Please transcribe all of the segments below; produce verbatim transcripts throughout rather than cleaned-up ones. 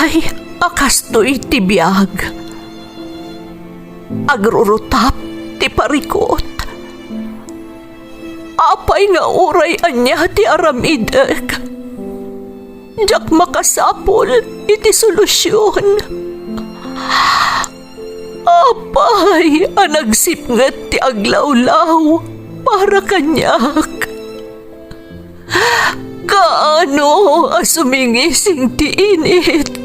Ay, a kastoy ti biag. Agrurutap ti parikut. Apay nga uray ania ti aramidek, diak makasapul iti solusion. Apay a nagsipnget ti aglawlaw para kaniak? Kaano a sumingising ti init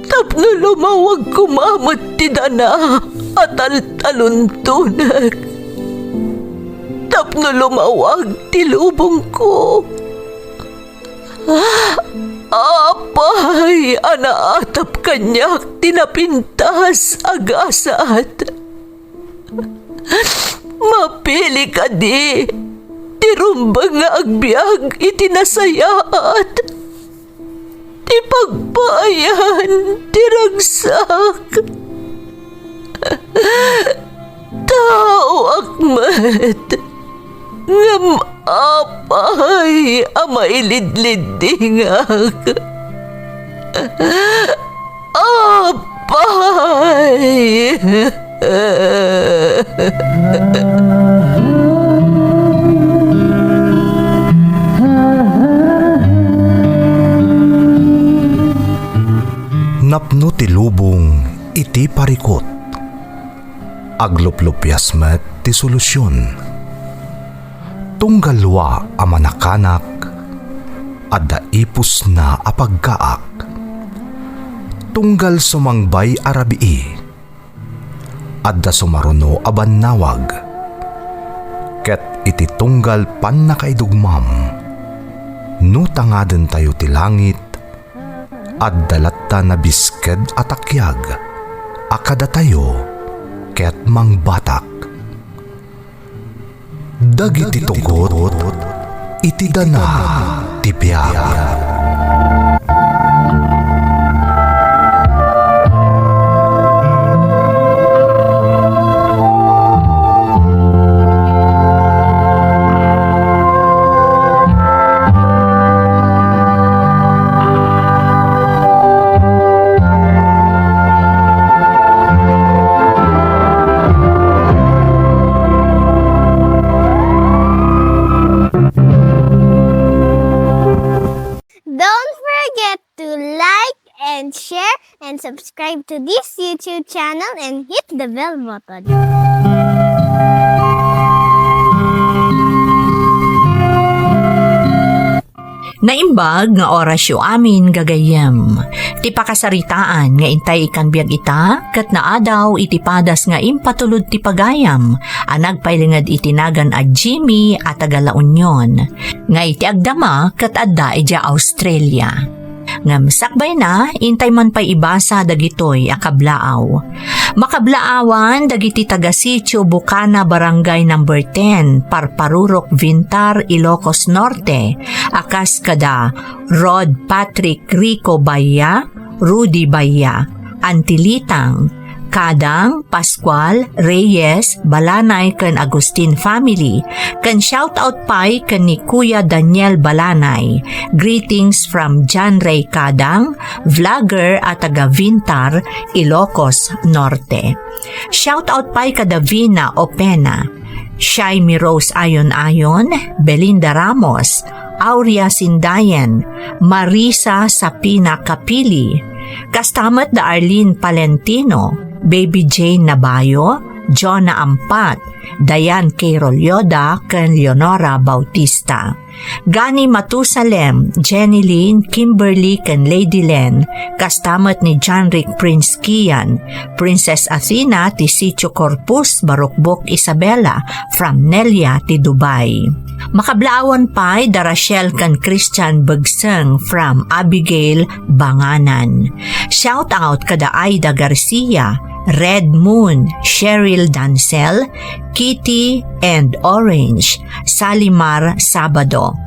tapno lumawag koma met ti dana a taltaluntonek, tapno lumawag ti lubongko? Apay a naatap kaniak ti napintas a gasat? Mapili kadi ti rumbeng nga agbiag iti nasayaat, ti pagpaayan ti ragsak? Taoak met, ngem apay a mailidliddingak? Apay! Napno ti lubong iti parikut. Agluplupias met ti solusion. Tunggal dua a manakanak, adda ipusna a pagkaak. Tunggal sumangbay a rabii, adda sumaruno a bannawag. Ket iti tunggal pannakaidugmam, no tangadentayo ti langit, adda latta nabisked a takiag a kadatayo ket mangbatak. Dagiti tugot iti dana ti biag. Don't forget to like and share and subscribe to this YouTube channel and hit the bell button. Naimbag nga orasyo amin, gagayyem. Ti pakasaritaan nga intay ikan biag ita, ket naadaw iti padas nga impatulod ti pagayam a nagpailinged iti nagan a Jimmy a taga La Union, nga iti agdama ket adda idiay Australia. Ngem sakbayna, intay man pay ibasa dagitoy a kablaaw. Makablaawan dagiti taga-Sitio Bukana, Barangay Number Ten, Parparurok, Vintar, Ilocos Norte, a kas kada Rod Patrick Rico Baya, Rudy Baya, Antilitang, Kadang, Pascual, Reyes, Balanay ken Agustin family, ken shout out pay ken ni Kuya Daniel Balanay. Greetings from John Ray Kadang, vlogger a taga Vintar, Ilocos Norte. Shout out pay kada Vina Opena, Shymi Rose Ayon Ayon, Belinda Ramos, Aurea Sindayen, Marisa Sapina Capili, kasta met da Arlene Palentino, Baby Jane Nabayo, Jonah Ampat, Diane K. Rolyoda, ken Leonora Bautista. Gani Matusalem, Jenny Lynn, Kimberly, ken Lady Len, kasta met ni John Rick Prince Kian, Princess Athena ti Sitio Corpus, Barukbok, Isabela, from Nelia ti Dubai. Makablaawan pay da Rachel ken Christian Begseng from Abigail, Banganan. Shout out kada Aida Garcia, Red Moon, Cheryl Dancel, Kitty and Orange, Salimar Sabado,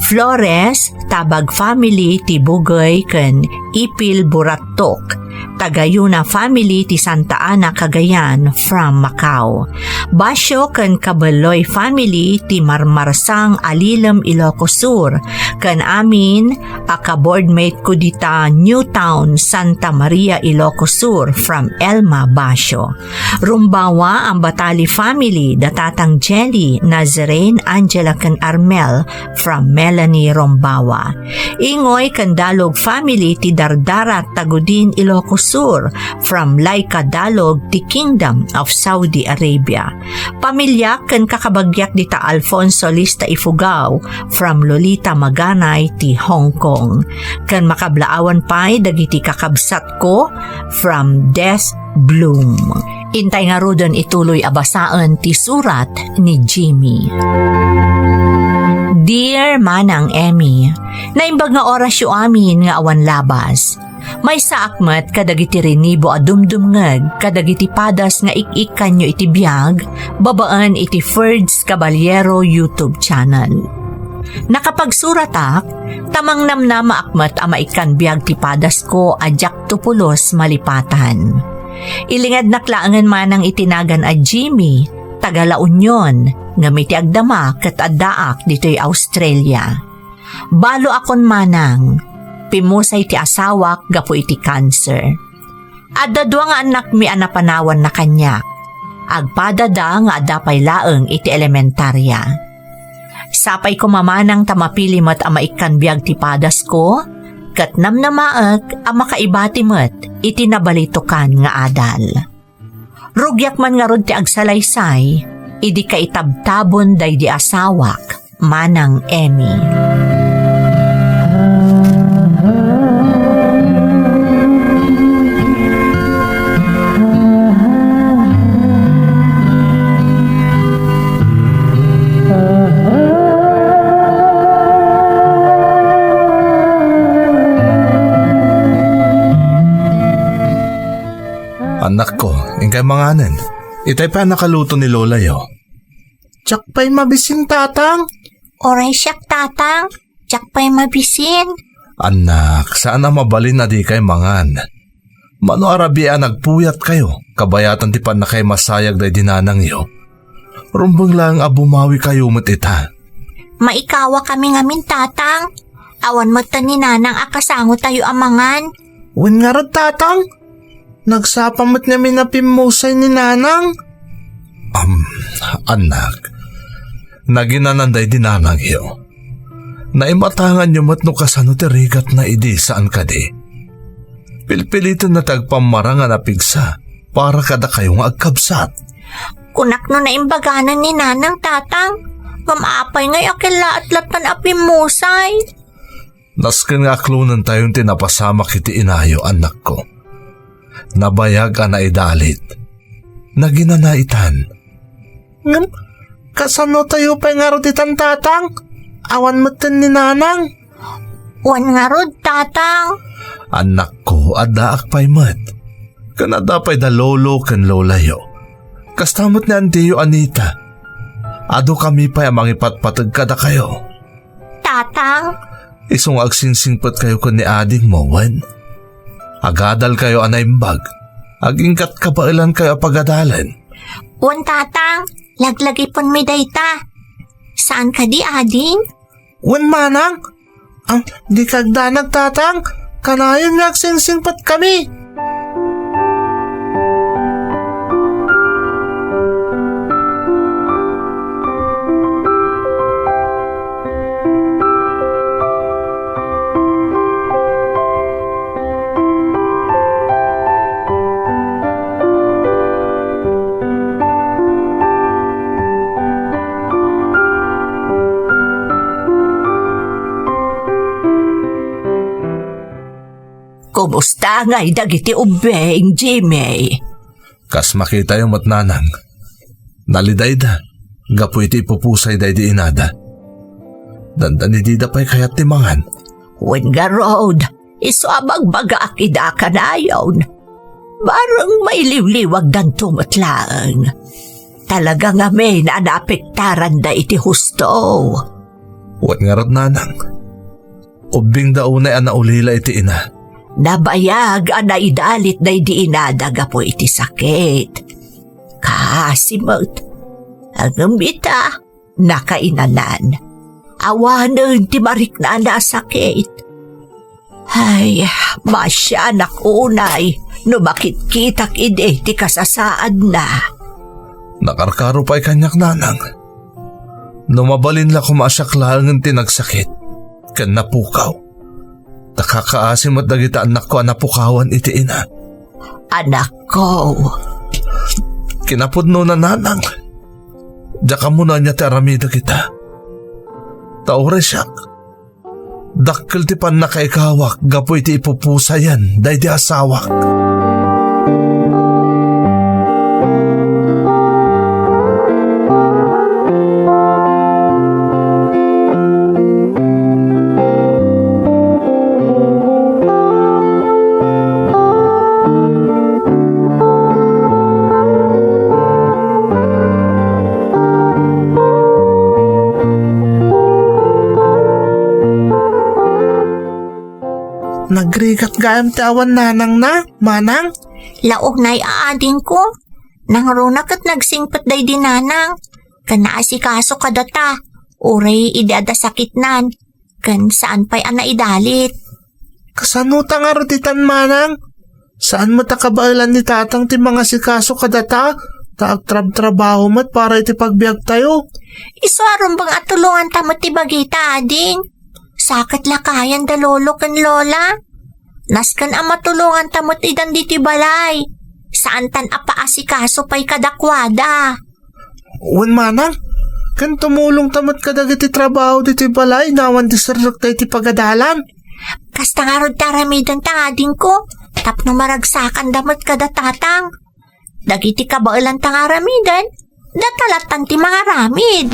Flores, Tabag family ti Bugey ken Ipil Burattok, Tagayuna family ti Santa Ana, Cagayan, from Macau. Basio ken Kabeloy family ti Marmarsang, Alilem, Ilocos Sur, ken amin a ka-boardmate ko dita Newtown, Santa Maria, Ilocos Sur, from Elma Basio. Rumbawa, Ambatali family, da Tatang Jelly, Nazarene, Angela, ken Armel, from Melanie Rombawa. Ingoy ken Dalog family ti Dardara, Tagudin, Ilocos Sur, from Laika Dalog ti Kingdom of Saudi Arabia. Pamiliak ken kakabagiak dita Alfonso Lista Ifugao, from Lolita Maganay ti Hong Kong. Ken makablaawan pay dagiti kakabsatko from Death Bloom. Intay ngaruden ituloy a basaen ti surat ni Jimmy. Dear Manang Emmy, naimbag nga orasyo amin nga awan labas. Maysaak met kadagiti rinibo a dumdumngeg kadagiti padas nga ik-ikkanyo iti biag babaen iti Ferds Caballero YouTube channel. Nakapagsuratak, ta mangnamnamaak met a maikkan biag ti padasko a diakto pulos malipatan. Ilingednak laengen manang iti nagan a Jimmy, taga La Union, ngem iti agdama ket addaak ditoy Australia. Baloakon manang, pimmusay ti asawak gapu iti cancer. Adda dua nga annakmi a napanawanna kaniak. Agpadada nga adda pay laeng iti elementaria. Sapay koma manang ta mapili met a maikkan biag ti padasko, ket namnamaek a makaibati met iti nabalitokan nga adal. Rugiak man ngarud ti agsalaysay, idi kaitabtabon daydi asawak, Manang Emmy. Annakko, inkay manganen. Itay pay a nakaluto ni lolayo. Diak pay mabisin, Tatang. Uray siak, Tatang. Diak pay mabisin. Annak, saan a mabalin a dikay mangan. Mano a rabii a nagpuyatkayo, kabayatan ti pannakaimasayag daydi nanangyo. Rumbeng laeng a bumawikayo met ita. Maikawakami ngamin, Tatang. Awan metten ni Nanang a kasangotayo a mangan. Wen ngarud, Tatang. Nagsapa met ngamin a pimmusay ni Nanang. Am, annak, naginanan daydi nanangyo. Naimatanganyo met no kasano ti rigatna idi saan kadi. Pilpilitenna ti agpammarangan a pigsa para kadakayo nga agkabsat. Kunak no naimbaganan ni Nanang, Tatang, ngem apay ngay a kellaat lattan a pimmusay? Nasken nga aklonentayon ti napasamak iti inayo, annakko. Nabayag a naidalit. Naginana itan. Ngem, kasanotayo pay ngarud itan, Tatang? Awan metten ni Nanang. Wen ngarud, Tatang. Annakko, addaak pay met. Ken adda pay da lolo ken lolayo. Kasta met ni antiyo Anita. Adukami pay a mangipatpateg kadakayo. Tatang. Isu nga agsingsingpetkayo ken ni adingmo, wen? Agadalkayo a naimbag. Agingkat kabaelankayo a pagadalen. Wen, Tatang, laglagipenmi dayta. Saan kadi, ading? Wen, manang. Ang di kagdanag, Tatang. Kanayon nga agsingsingpetkami. Kumusta ngay dagiti ubbing, Jimmy? Kas makitayo met, nanang, nalidayda gapu iti ipupusay daydi inada. Dandani dida pay kayat ti mangan. Wen ngarud, isu a bagbagaak ida kanayon. Bareng mailiwliwagdanto met laeng. Talaga ngamin a naapektaranda iti husto. Wen ngarud, nanang, ubbingda unay a naulila iti ina. Nabayag a naidalit daydi inada gapu iti sakit. Kaasi met. Ngem ita, nakainanan. Awanen ti mariknana a sakit. Ay, maasianak unay no makitkitak idi ti kasasaadna. Nakarkaro pay kaniak, nanang. No mabalin la koma a siak laengen ti nagsakit ken napukaw, ta kakaasi met dagiti annakko a napukawan iti ina. Anakko. Kinapudnona, nanang, diak ammonan ania ti aramidek ita. Ta uray siak, dakkel ti pannakaikawak gapu iti ipupusayan daydi asawak. Nagrigat gayam ti awan nanangna, manang? Launay a adingko. Nangruna ket nagsingpet daydi nanang. Ken naasikaso kadata, uray idi adda sakitnan, ken saan pay a naidalit. Kasano ta ngarud itan, manang? Saan met a kabaelan ni tatang ti mangasikaso kadata, ta agtrabtrabaho met para iti pagbiagtayo. Isu a rumbeng a tulonganta met ti bagita, ading. Saket lakayan da lolo ken lola. Nasken a matulonganta met idan ditoy balay. Saantan a paasikaso pay kadakuada. Wen manang, ken tumulongta met kadagiti trabaho ditoy balay, nawan ti serrekta iti pagadalan. Kasta ngarud ti aramidenta, adingko, tapno maragsakanda met kada tatang. Dagiti kabaelanta nga aramiden, data lattan ti mangaramid.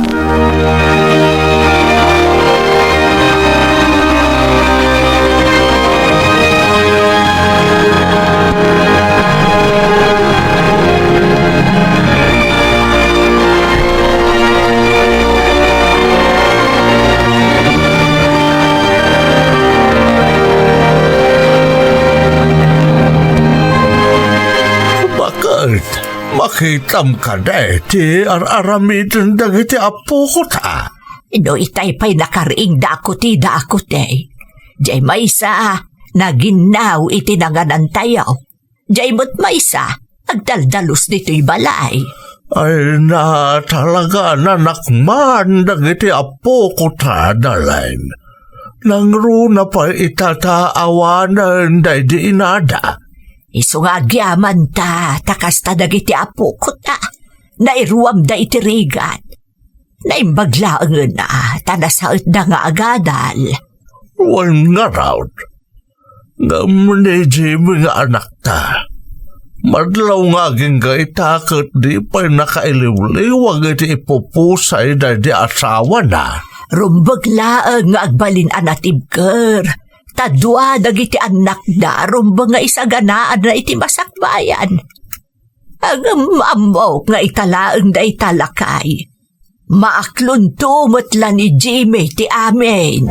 Bakit? Makitam kadi ti ar-aramiden dagiti apokota? No itay pay nakariingda a kutida a kuti. Jay maysa, naginnaw iti nanganantayo. Jay met maysa, agdaldalus ditoy balay. Ay na, talaga nanakman dagiti apokota, Darlene. Nangruna pay ita ta awanen daydi inada. Isu nga agyamanta, ta kasta dagiti apokota. Nairuamda iti rigat. Naimbag laengen a ta nasaetda nga agadal. Wen ngarud, ngem ni Jimmy nga anakta, madlaw nga agingga ita ket di pay nakailiwliwag iti ipupusay daydi asawana. Rumbeng laeng nga agbalin a natibker, ta dua dagiti annakda rumbeng nga isaganaanna iti masakbayan. Ngem ammok nga ita laeng dayta, lakay. Maaklonto met la ni Jimmy ti amin.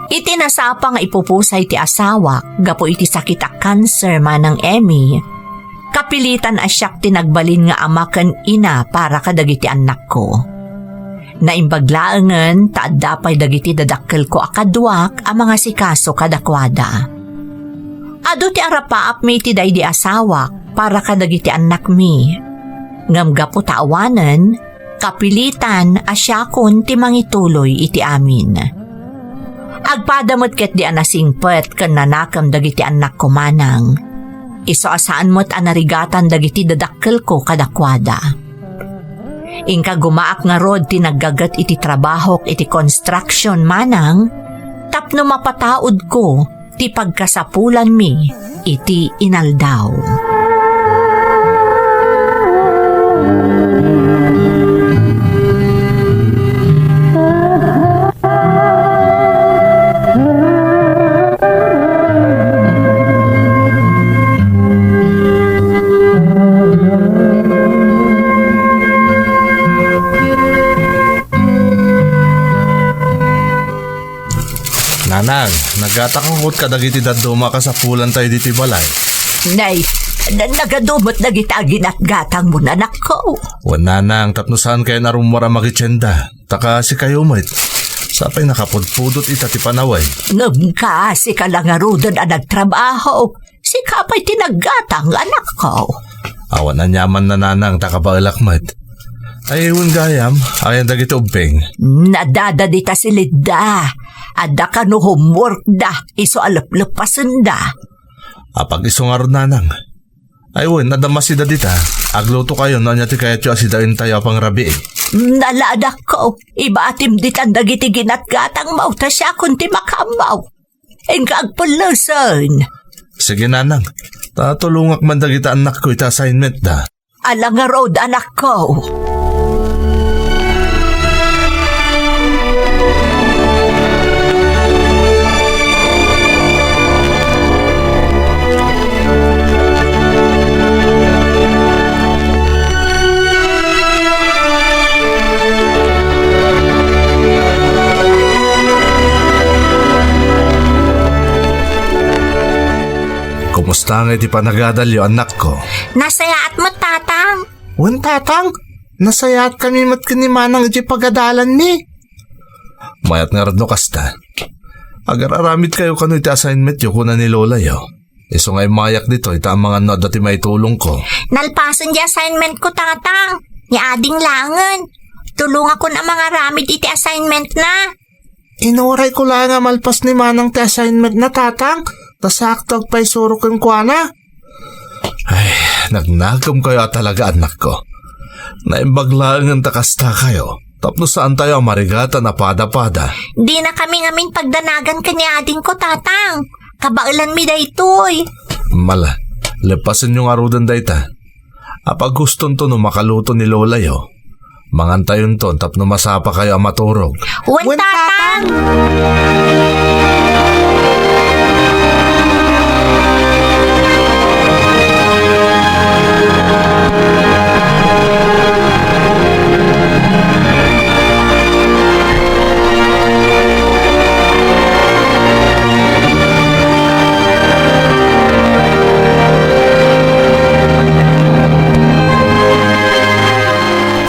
Iti nasapa nga ipupusay ti asawak gapu iti sakit a kanser, Manang Emmy, kapilitan a siak ti nagbalin nga ama ken ina para kadagiti annakko. Naimbag laengen ta adda pay dagiti dadakkelko a kaduak a mangasikaso kadakuada. Adu ti arapaapmi iti daydi asawak para kadagiti annakmi. Ngem gapu ta awanen, kapilitan a siakon ti mangituloy iti amin. Agpada met ketdi a nasingpet ken nanakem dagiti annakko, Manang. Isu a saan met a narigatan dagiti dadakkelko kadakuada. Inka gumaak ngarud ti naggaget iti trabahok iti construction, manang, tapno mapataudko ti pagkasapulanmi iti inaldaw. Nanang, naggatang kano kadagiti dadduma a kasapulantayo ditoy balay? Nay, na-, nagadu met dagita a ginatgatangmo, anakko. Wen, nanang, tapno saankayon a rummuar a mangitienda. Ta kasikayo met, sapay nakapudpudot ita ti panaway. Ngem kasika la ngaruden a nagtrabaho. Sika pay ti naggatang, anakko. Awan aniamanna, nanang, ta kabaelak met. Ay, wen gayam, ayan dagiti ubbing. Nadada dita silidda. Adda kano homeworkda, isu a leplepasenda. Apag isu ngarud, nanang. Ay wen, adda masida dita. Aglutokayo no ania ti kayatyo a sidaentayo a pangrabii. Nala, anakko, ibatim ditan dagiti ginatgatangmo, ta siakon ti makaammo. Inka agpellesen. Sige, nanang. Ta tulongak man dagiti annakko iti assignmentda. Ala ngarud, anakko. Kumusta ngay ti panagadalyo, annakko? Nasayaat met, Tatang. Wen, Tatang, nasayaat kami met ken ni Manang iti pagadalanmi. Mayat ngarud no kasta. Agar-aramidkayo kano iti assignmentyo, kuna ni Lolayo. Isu nga immayak ditoy ta amangan no adda ti maitulongko. Nalpasen ti assignmentko, Tatang. Ni Ading laengen. Tulongakon a mangaramid iti assignmentna. Inurayko laeng a malpas ni Manang ti assignmentna, Tatang, ta saakto agpaisuro kenkuana. Ay, nagnakemkayo a talaga, annakko. Naimbag laengen ta kastakayo, tapno saantayo a marigatan a pada-pada. Dinakami ngamin pagdanagan ken ni adingko, Tatang. Kabaelanmi daytoy. Mala, leppasenyo ngaruden dayta. Apag gustonto no makaluto ni Lolayo, mangantayonton tapno masapakayo a maturog. Wen, Tatang!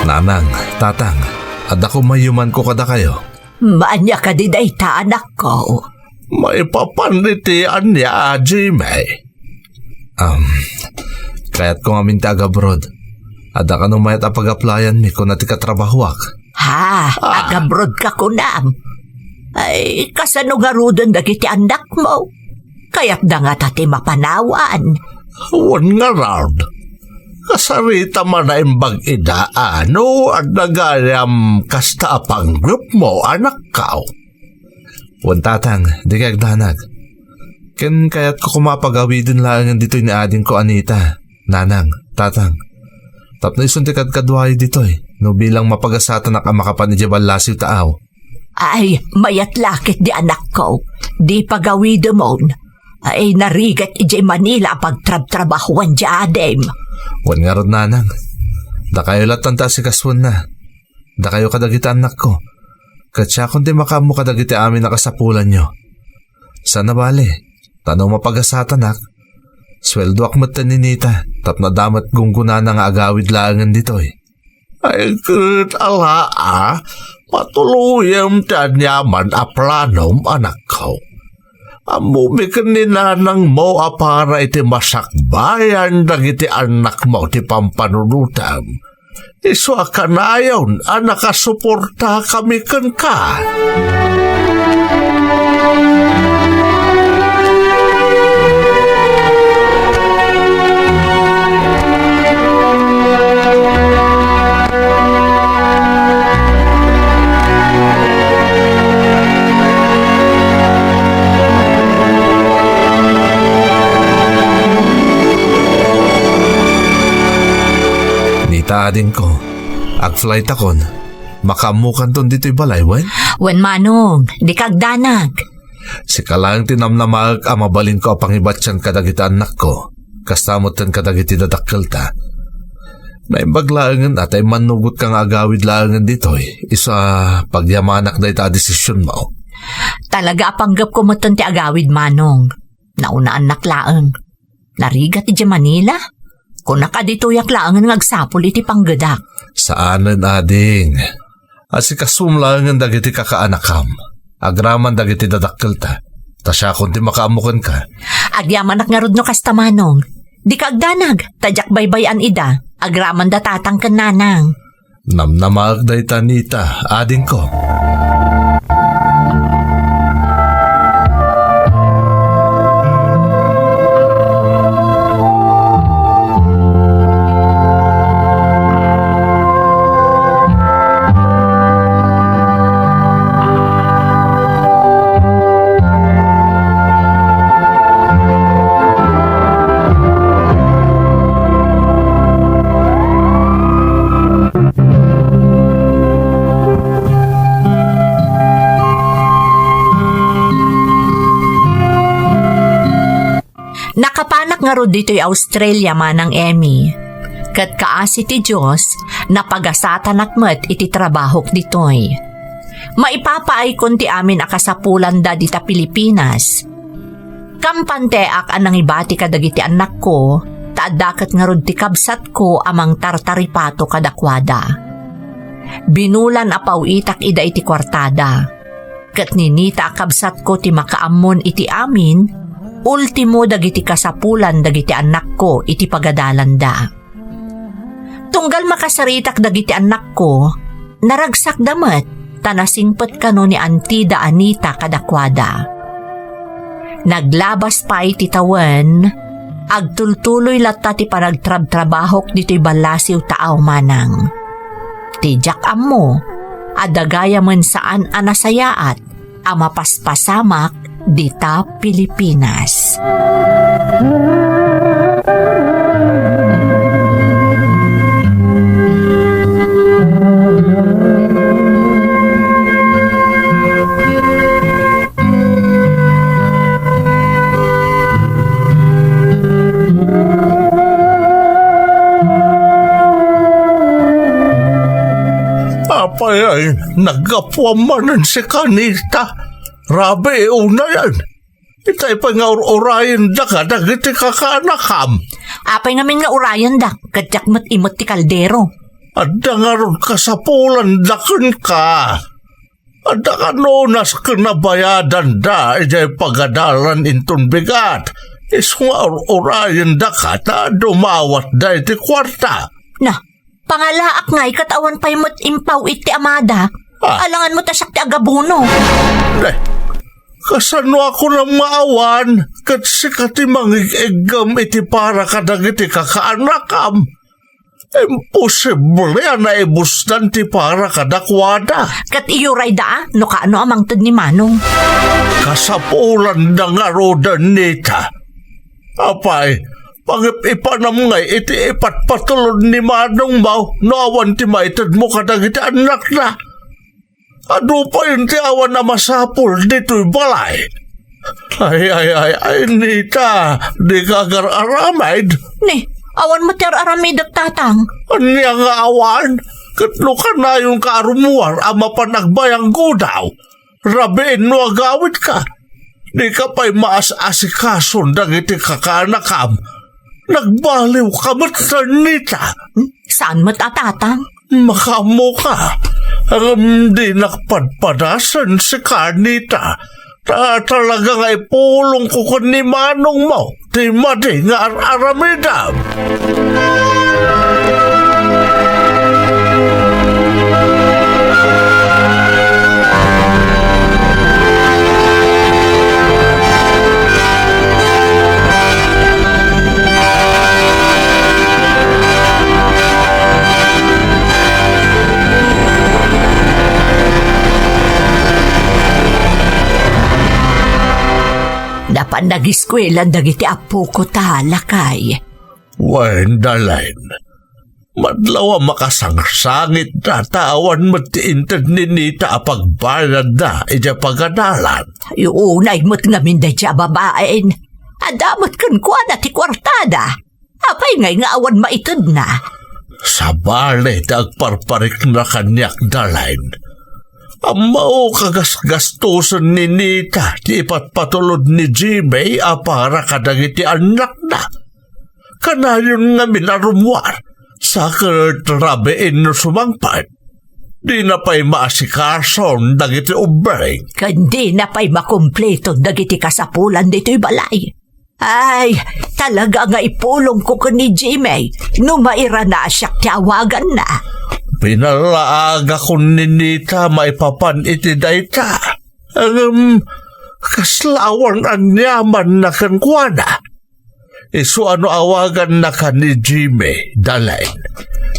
Nanang, Tatang, adda kumayumanko kadakayo. Ania kadi dayta, anakko? Maipapan iti ania, Jimmy? Um, kayatko ngamin ti agabroad. Adda kano mayat a pag-applyanmi, kuna ti katrabahoak. Ha? Ah. Agabroad ka kunam? Ay, kasano ngaruden dagiti annakmo? Kayatda ngata ti mapanawan? Wen ngarud. Kasarita man a imbag ida, a, no adda gayam kasta a panggepmo, anakko. Wen, Tatang, dika agdanag. Ken kayatko koma a pagawiden laengen ditoy ni adingko, Anita, Nanang, Tatang. Tapno isun ti kadkaduayo ditoy, no bilang mapagasatanak a makapan idiay ballasiw ta aw. Ay, mayat la ketdi, anakko. Di pagawidemon. Ay, narigat idiay Manila a pagtrabtrabahuan ti adim. Wen ngarud, Nanang. Dakayo lattan ti asikasuenna. Dakayo kadagiti annakko. Ket siakon ti makaammo kadagiti amin a kasapulanyo. Saan a bale, ta no mapagasatanak, sueldoak metten ni Nita tapno adda met gunggonana nga agawid laengen ditoy. Ay, ket ala, a, patuloyem ti aniaman a planom, anakko. Ammomi ken ni nanangmo a para iti masakbayan dagiti annakmo ti pampanunotem. Isu a kanayon a nakasuportakami kenka. Adingko, agflightakon. Makaammokanton ditoy balay, wen? Wen, Manong, dika agdanag. Sika laeng ti namnamaek a mabalinko a pangibatian kadagiti annakko, kasta metten kadagiti dadakkelta. Naimbag laengen a ta immannugotka nga agawid laengen ditoy, isu a pagyamanak dayta a desisionmo. Talaga a panggepko metten ti agawid, Manong. Naunaannak laeng. Narigat idiay Manila. Kunak a ditoyak laengen nga agsapul iti panggedak. Saanen, ading. Asikasom laengen dagiti kakaanakam. Agraman dagiti dadakkelta. Ta siakon ti makaammo kenka. Agyamanak ngarud no kasta, Manong. Dika agdanag, ta diak baybay-an ida. Agramanda tatang ken nanang. Namnamaek dayta, Nita, adingko. Nakapanak ngarud ditoy Australia, Manang Emmy. Ket kaasi ti Dios, napagasatanak met iti trabahok ditoy. Maipapaaykon ti amin a kasapulanda dita Pilipinas. Kampanteak a nangibati kadagiti annakko, ta adda ket ngarud ti kabsatko a mangtartaripato kadakuada. Binulan a paw-itak ida iti kuartada. Ket ni Nita a kabsatko ti makaammon iti amin, ultimo dagiti kasapulan dagiti annakko iti pagadalanda. Tunggal makasaritak dagiti annakko, naragsakda met ta nasingpet kano ni Antida a Nita kadakuada. Naglabas pay ti tawen, agtultuloy latta ti panagtrabtrabahok ditoy ballasiw taaw, Manang. Ti diak ammo, adda gayamen saan a nasayaat a mapaspasamak dita Pilipinas. Apay ay naggapuam manen sika, Nita? Rabii unayen. Itay pay nga ur-urayendaka dagiti kakaanakam. Apay ngamin nga urayendak, ket diak met imet ti kaldero. Adda ngarud kasapulan da kenka. Adda kanunas ken nabayadanda idiay pagadalan inton bigat. Isu nga ur-urayendaka ta dumawatda iti kuarta. Na, pangalaak ngay ket awan pay met impaw-it ti amada. Ah. Alangan met a siak ti agabono. Eh, kasano a kunam nga awan ket sika ti mangig-iggem iti para kadagiti kakaanakam? Imposible a naibusdan ti para kadakuada. Ket iyurayda a no kaano a mangted ni Manong. Kasapulanda ngaruden, Nita. Apay, pangip-ipanam ngay iti ipatpatulod ni Manongmo no awan ti maitedmo kadagiti annakna. Adu pay ti awan a masapul ditoy balay. Ay, ay, ay, ay, Nita, dika agar-aramid. Ni, awan met ti ar-aramidek, Tatang. Ania nga awan? Ket no kanayonka a rummuar a mapan agbayanggudaw, rabiin no agawidka. Dika pay maas-asikason dagiti kakaanakam. Nagbaliwka met, Nita. Saan met a, Tatang? Makaammoka. Ngem dinak padpadasen sika, Nita. Ta talaga nga ipulongko ken ni Manongmo ti madi nga ar-aramidem. Napan nagiskuela dagiti apoko ta, lakay. Wen, Dalen. Madlaw a makasangsangitda ta awan met ti inted ni Nita a pagbayadna idiay paganalan. Ay, unay met ngamin daydiay a babaen. Adda met kenkuana ti kuartada. Apay ngay nga awan maitedna? Sabali ti agparparikna kaniak, Dalain. Ammok a gasgastosen ni Nita ti ipatpatulod ni Jimmy a para kadagiti annakna. Kanayon ngamin a rummuar, sa ket rabiin no sumangpet. Dina pay maasikason dagiti ubbing. Ken dina pay makumpleto dagiti kasapulan ditoy balay. Ay, talaga nga ipulongko ken ni Jimmy no mairana a siak ti awaganna. Pinallaagakon ni Nita maipapan iti dayta. Ngem, kasla awan aniamanna kenkuana. Isu a no awagannaka ni Jimmy, Dalain.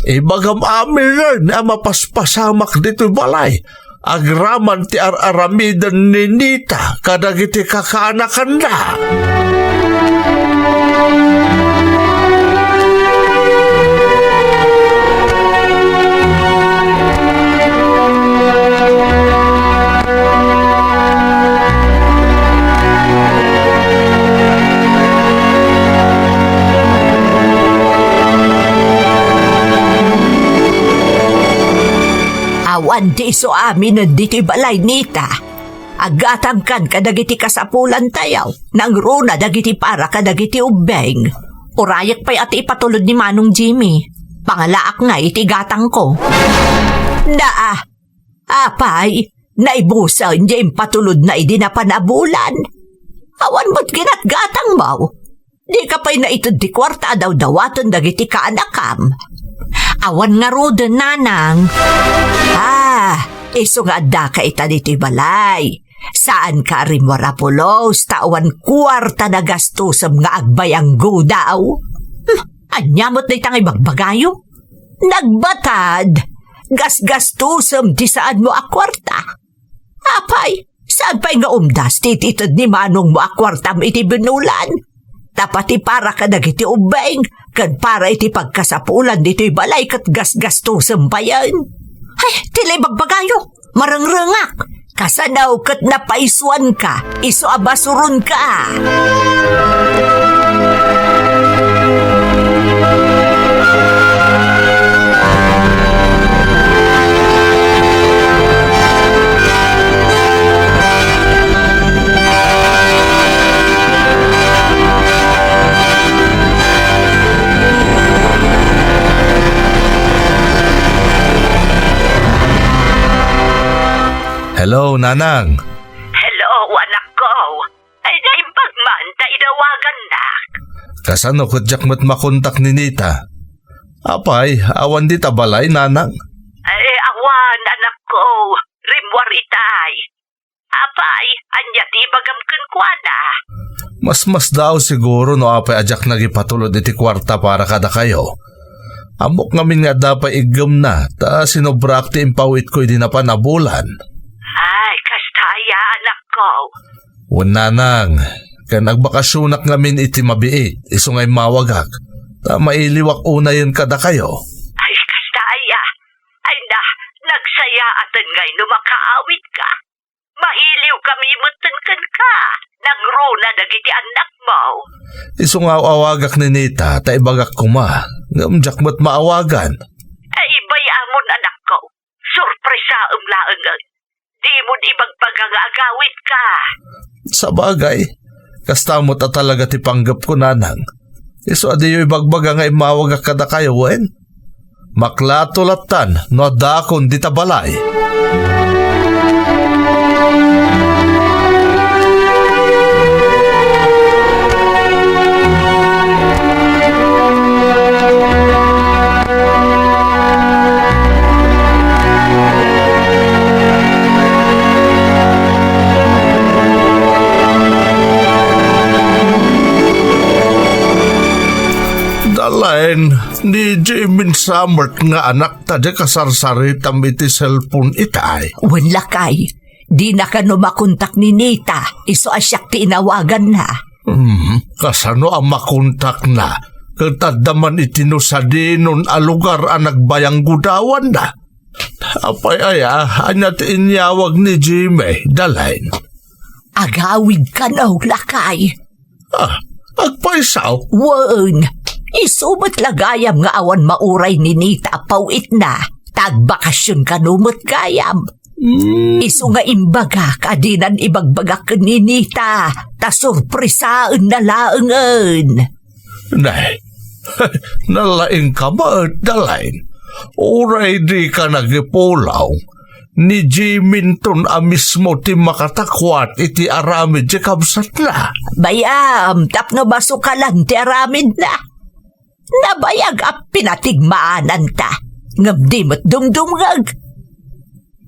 Ibagam aminen a mapaspasamak ditoy balay agraman ti ar-aramiden ni Nita kadagiti kakaanakanna. Awan ti isu aminen ditoy balay, Nita. Aggatangkan kadagiti kasapulantayo, nangruna dagiti para kadagiti ubbing. Urayek pay a ti ipatulod ni Manong Jimmy. Pangalaak ngay iti gatangko. Daa, apay, naibusen ti impatulodna idi napan a bulan. Awan met ginatgatangmo. Dika pay naited ti kuarta a dawdawaten dagiti kaanakam. Awan ngaruden, nanang. Ah, isu nga addaka ita ditoy balay. Saanka a rimmuar a pulos ta awan kuarta a nagastosem nga agbayanggudaw. Hmm, ania met dayta nga ibagbagayo? Nagbatad, gasgastosem ti saanmo a kuarta. Apay, saan pay nga umdas ti itited ni manongmo a kuartam iti binulan? Tapno para kadagiti ubbing, ken para iti pagkasapulan ditoy balay ket gasgastosem payen. Ay, ti la ibagbagayo, marengrengak. Kasano ket napaisuanka, isu a basuronka. Hello, Nanang. Hello, anakko. Ay, naimbag man ta idawagannak. Kasano ket diak met makontak ni Nita? Apay, awan dita balay, Nanang? Ay, awan, anakko. Rimmuar itay. Apay, ania ti ibagam kenkuana? Masmasdaaw siguro no apay a diak nagipatulod iti kuarta para kadakayo. Ammok ngamin nga adda pay iggemna, ta sinobraak ti impawitko idi napan a bulan. Ay, kasta aya, anakko. Wen, Nanang, ken agbakasionak ngamin iti mabiit, isu nga immawagak, ta mailiwak unayen kadakayo. Ay, kasta aya. Ay na, nagsayaaten ngay no makaawidka. Mailiwkami metten kenka, nangruna dagiti annakmo. Isu nga aw-awagak ni Nita, ta ibagak koma, ngem diak met maawagan. Ay, bay-amon, anakko. Sorpresaem laengen. Dimon ibagbaga nga agawidka. Sabagay, kasta met a talaga ti panggepko, Nanang. Isu a diyo ibagbaga nga immawagak kadakayo, wen? Maklato lattan no addaakon dita balay. Dalain, ni Jimin Samert nga anakta di kasarsaritam iti cellphone itay. Wen, lakay, dina kano makontak ni Nita, isu a siak ti inawaganna. Hmm, kasano a makontakna? ket adda man iti no sadinon a lugar a nagbayanggudawanna. Apay aya, ania ti inyawag ni Jimmy, Dalain? Agawid kano, lakay. Ah, agpayso? Wen, isu met la gayam nga awan mauray ni Nita a paw-itna, ta agbakasyon kano met gayam. Hmm. Isu nga imbagak a dinan ibagbagak ken ni Nita, ta sorpresaenna laengen. Nay, nalaingka met, Dalain. Uray dika nagipulaw, ni Jiminton a mismo ti makatakwat iti aramid ti kabsatna. Bay-am, tapno masukalan ti aramidna. Nabayag a pinatigmaananta, ngem di met dumdumngeg.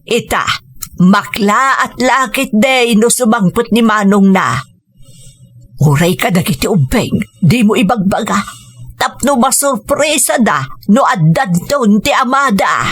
Ita, maklaat la ketdi no sumangpet ni manongna. Uray kadagiti ubbing, dimo ibagbaga, tapno masurpresada no addanton ti amada.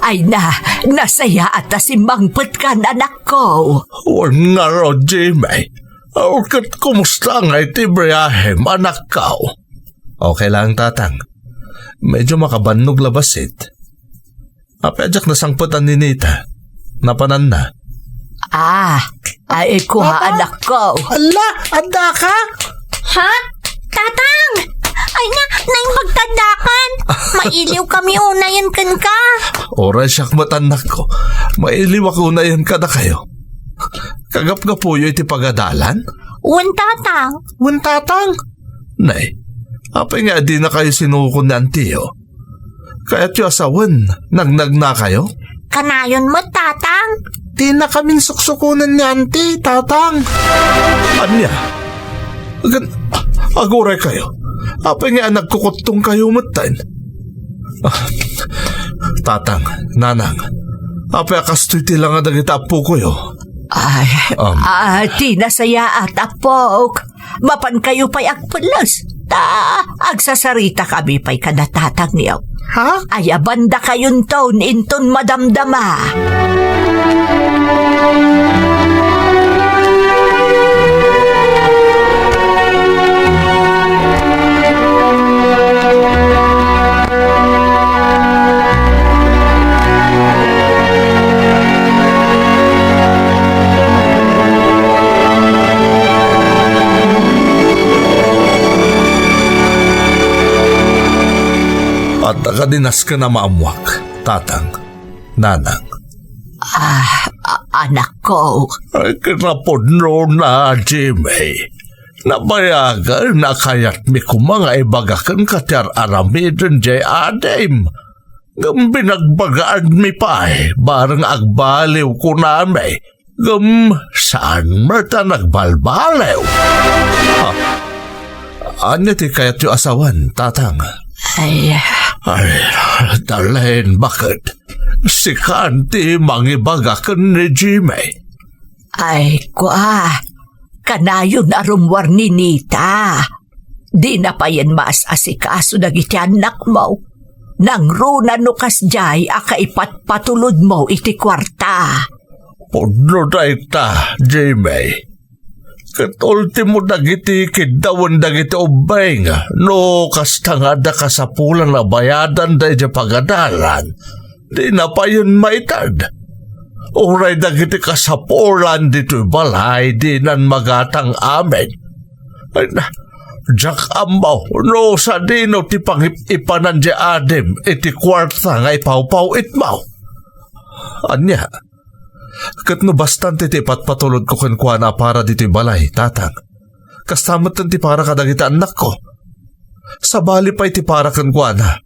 Ay na, nasayaat a simmangpetkan, anakko. Wen ngarud, Jimmy. Aw, ket kumusta ngay ti biahem, anakko? Okay lang, Tatang. Medyo makabannog la bassit. Apay a diak nasangpetan ni Nita. Napananna. Ah, ay, kua, Papa? Anakko. Ala, addaka? Ha? Tatang! Ay na, naimbag ta addakan. Mailiwkami unayen kenka. Uray siak met, anakko. Mailiwak unayen kadakayo. Kagapgapuyo iti pagadalan? Wen, Tatang. Wen, Tatang? Nay, apay nga dinakayo sinukon ni antiyo? Kayatyo a sawen, nagnagnakayo? Kanayon met, Tatang. Dinakamin suksukonen ni Anti, Tatang. Ania? Agan, aguray kayo. Apay nga nagkukuttong kayo metten? Ah, Tatang, Nanang, apay a kastoy ti langa dagiti appokoyo? Ay, Um. Ah, ti nasayaat, appok. Mapankayo pay agpelles, ta agsasaritakami pay kada tatangyo. Ha? Ayabandakayonton inton madamdama. Adda kadi nasken a maammoak, Tatang, Nanang? Ah, a-, anakko. Ay, kinapudnona, Jimmy. Nabayagen a kayatmi koma nga ibaga kenka ti ar-aramiden jay adim. Ngem binagbagaanmi pay, bareng agbaliw kunami. Ngem saan met a nagbalbaliw. Ah, ania ti kayatyo a sawen, Tatang? Ay. Ay, Darlene, baket? Sikan ti mangibaga ken ni Jimmy. Ay, kua, kanayon a rummuar ni Nita. Dina payen maas-asikaso dagiti annakmo. Nangruna no kasdiay a kaipatpatulodmo iti kuarta. Pudno dayta, Jimmy. Ket ultimo dagiti kiddawen dagiti ubbing, no kasta nga adda kasapulan a bayadanda idiay pagadalan, dina payen maited. Uray dagiti kasapulan ditoy balay, dinan magatang amin. Ay na, Diak ammo no sadino ti pangip-ipanan diay adim iti kuarta nga ipawpaw-itmo. Ania, ket no bastan ti ipatpatulodko kenkuana a para ditoy balay, tatang, kasta met ti para kadagiti annakko. Sabali pay ti para kenkuana.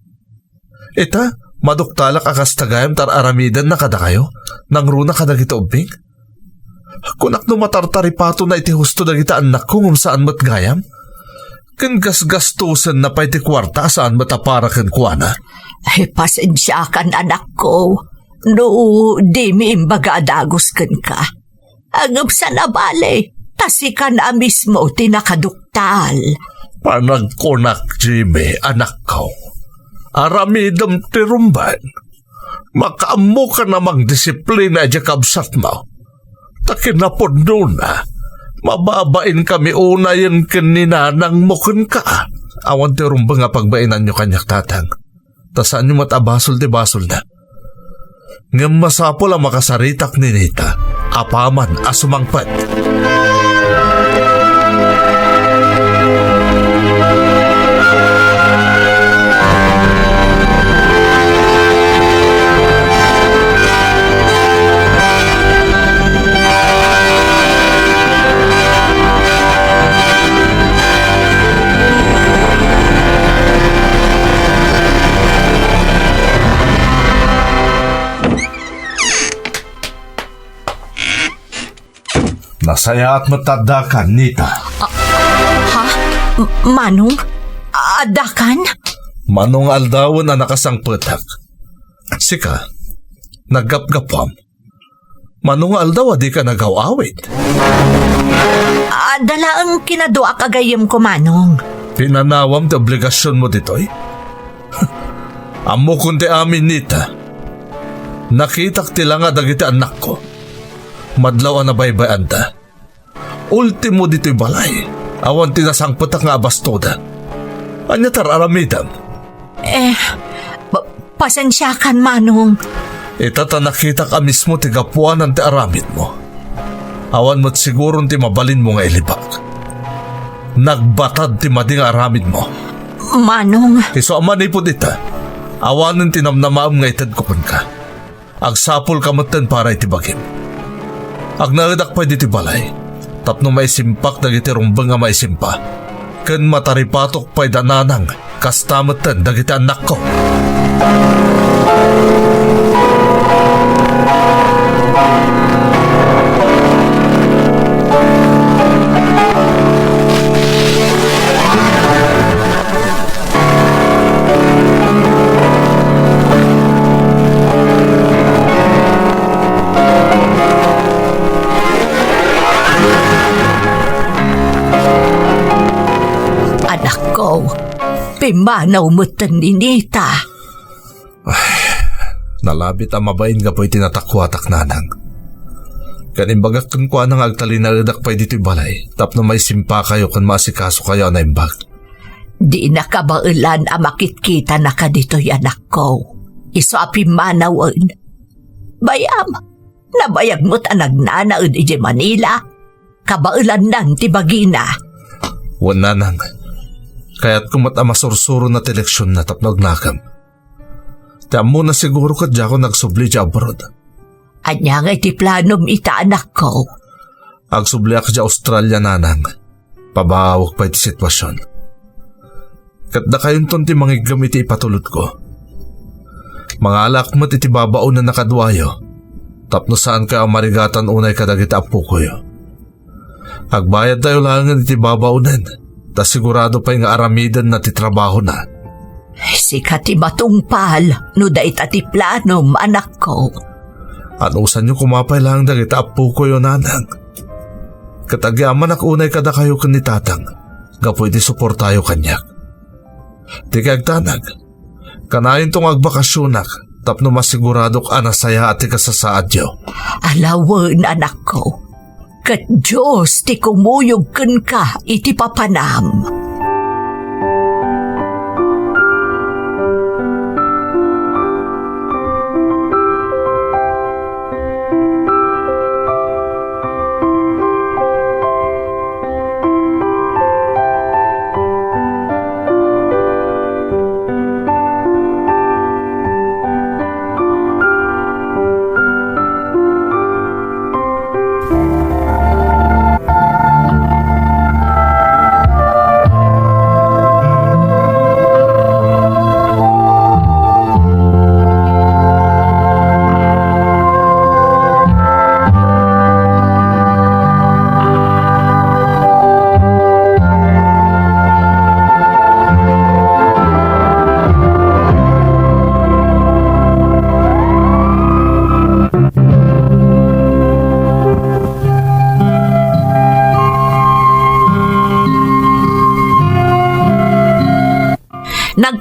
Ita, maduktalak a kasta gayam ti ar-aramidenna kadakayo, nangruna kadagiti ubbing? Kunak no matartaripatonna iti husto dagiti annakko ngem saan met gayam? Ken gasgastosenna pay ti kuarta a saan met a para kenkuana? Ay, pasensiakan, anakko, no dimi imbaga a dagus kenka. Ngem saan a bale, ta sika a mismo ti nakaduktal. Panagkunak, Jimmy, anakko, aramidem ti rumbeng. Makaammokan a mangdisiplina idiay kabsatmo. Ta kinapudnona, mababainkami unayen ken ni nanangmo kenka. Awan ti rumbeng a pagbainanyo kaniak, tatang. Ta saanyo met a basol ti basolna. Ngem masapul a makasaritak ni Nita apaman a sumangpet. Nasayaat met ta addakan, Nita. Ah, ha? M-, Manong? Addakan? Mano nga aldawen a nakasangpetak? Sika, naggapgapuam. Mano nga aldaw a dika nagaw-awid? Adda laeng kinaduak a gayyemko, Manong. Pinanawam ti obligasionmo ditoy? Ammokon ti amin, Nita. Nakitak ti langa dagiti annakko. Madlaw a nabaybay-anda. Ultimo ditoy balay, awan ti nasangpetak nga abastoda. Ania ti ar-aramidem? Eh, pa-, pasensiakan, Manong. Ita ta nakitak a mismo ti gapuanan ti aramidmo. Awan met siguron ti mabalinmo nga ilibak. Nagbatad ti madi nga aramidmo. Manong. Isu a manipud ita, awanen ti namnamaem nga itedko kenka. Agsapulka metten para iti bagim. Agnaedak pay ditoy balay tapno maisimpak dagiti rumbeng a maisimpa, ken mataripatok pay da nanang, kasta metten dagiti annakko. Anakko, pimmanaw metten ni Nita. Ay, nalabit a mabain gapu iti natakuatak, nanang. Ken imbagak kenkuana nga agtalinaedak pay ditoy balay tapno maisimpakayo ken maasikasokayo a naimbag. Dina kabaelan a makitkitanaka ditoy, anakko. Isu a pimmanawen. Bay-am, nabayag met a nagnanaed idiay Manila. Kabaelannan ti bagina. Wen, nanang. Kayatko met a masursurona ti leksionna tapno agnakem. Ti ammona siguro ket diakon agsubli idiay abroad. Ania ngay ti planom ita, anakko? Agsubliak idiay Australia, nanang. Pabaawek pay ti situasion. Ket dakayonton ti mangiggem iti ipatulodko. Mangalaak met iti babaonen a kaduayo, tapno saankayo a marigatan unay kadagiti appokoyo. Agbayadtayo laengen iti babaonen, ta sigurado pay nga aramidenna ti trabahona. Sika ti matungpal no dayta ti planom, anakko. Anusanyo koma pay laeng dagiti appokoyo, nanang. Ket agyamanak unay kadakayo ken ni tatang gapu iti suportayo kaniak. Ti kagtanag, kanayonto nga agbakasionak tapno masiguradok a nasayaat ti kasasaadyo. Ala wen, anakko. Ket Dios ti kumuyog kenka iti papanam.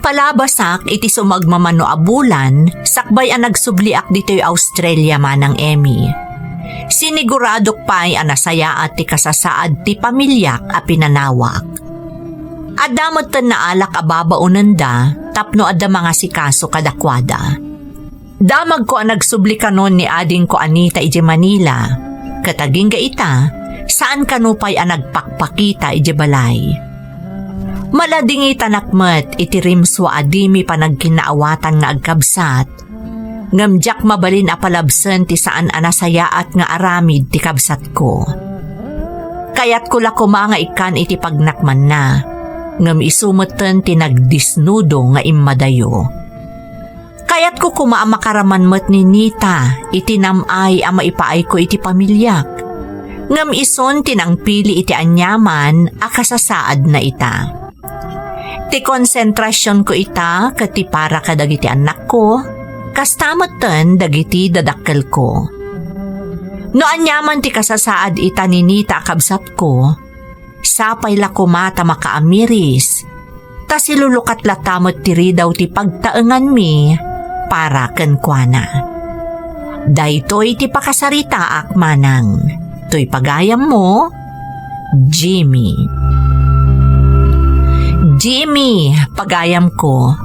Nagpalabasak iti sumagmamano a bulan sakbay a nagsubliak ditoy Australia, Manang Emmy. Siniguradok pay a nasayaat ti kasasaad ti pamiliak a pinanawak. Adda metten naalak a babaonenda tapno adda mangasikaso kadakuada. Damagko a nagsubli kanon ni adingko Anita idiay Manila, ket agingga ita, saan kano pay a nagpakpakita idiay balay. Maladingitanak met iti rimsua a dimi panagkinnaawatan nga agkabsat, ngem diak mabalin a palabsen ti saan a nasayaat nga aramid ti kabsatko. Kayatko la koma nga ikkan iti pagnakmanna, ngem isu metten ti nagdisnudo nga immadayo. Kayatko koma a makaraman met ni Nita iti nam-ay a maipaayko iti pamiliak, ngem isun ti nangpili iti aniaman a kasasaadna ita. Ti konsentrasionko ita ket ti para kadagiti annakko, kasta metten dagiti dadakkelko. No aniaman ti kasasaad ita ni Nita a kabsatko, sapay la koma ta makaamiris, ta silulukat latta met ti ridaw ti pagtaenganmi para kenkuana. Daytoy ti pakasaritaak, Manang. Toy pagayammo, Jimmy. Jimmy, pagayamko,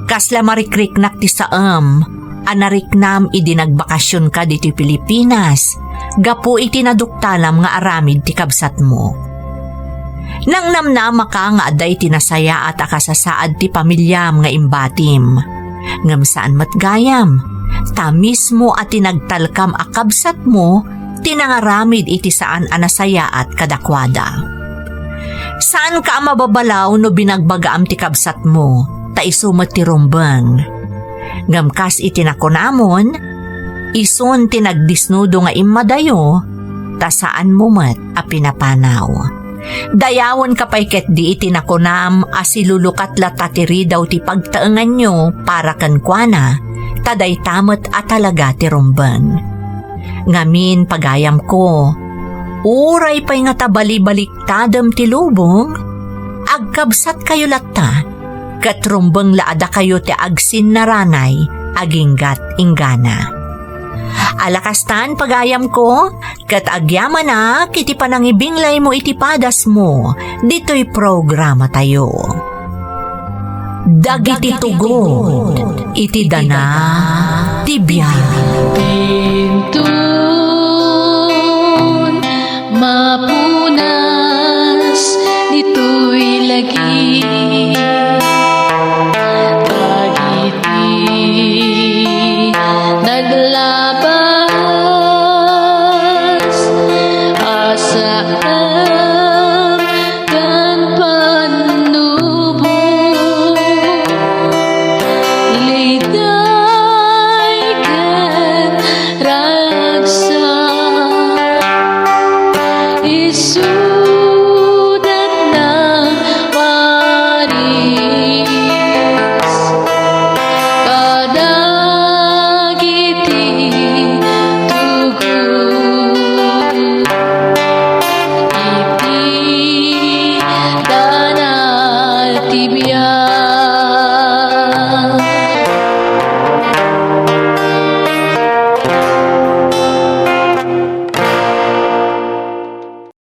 kasla marikriknak ti saem a nariknam idi nagbakasionka ditoy Pilipinas gapu iti naduktalam nga aramid ti kabsatmo. Nangnamnamaka nga adda iti nasayaat a kasasaad ti pamiliam nga imbatim. Ngem saan met gayam, ta mismo a ti nagtalkam a kabsatmo ti nangaramid iti saan a nasayaat kadakuada. Saanka a mababalaw no binagbagaam ti kabsatmo, ta isu met ti rumbeng. Ngem kas iti nakunamon, isun ti nagdisnudo nga immadayo, ta saanmo met a pinapanaw. Dayawenka pay ketdi iti nakunam a silulukat latta ti ridaw ti pagtaenganyo para kenkuana, ta dayta met a talaga ti rumbeng. Ngamin, pagayamko, uray pay nga ta balibaliktadem ti lubong, agkabsatkayo latta, ket rumbeng la a dakayo ti agsinnaranay aginggat inggana. Ala kastan, pagayamko, ket agyamanak iti panangibinglaymo iti padasmo ditoy programatayo. Dagiti tugot iti dana ti biag. Inton mapunas ditoy lagi.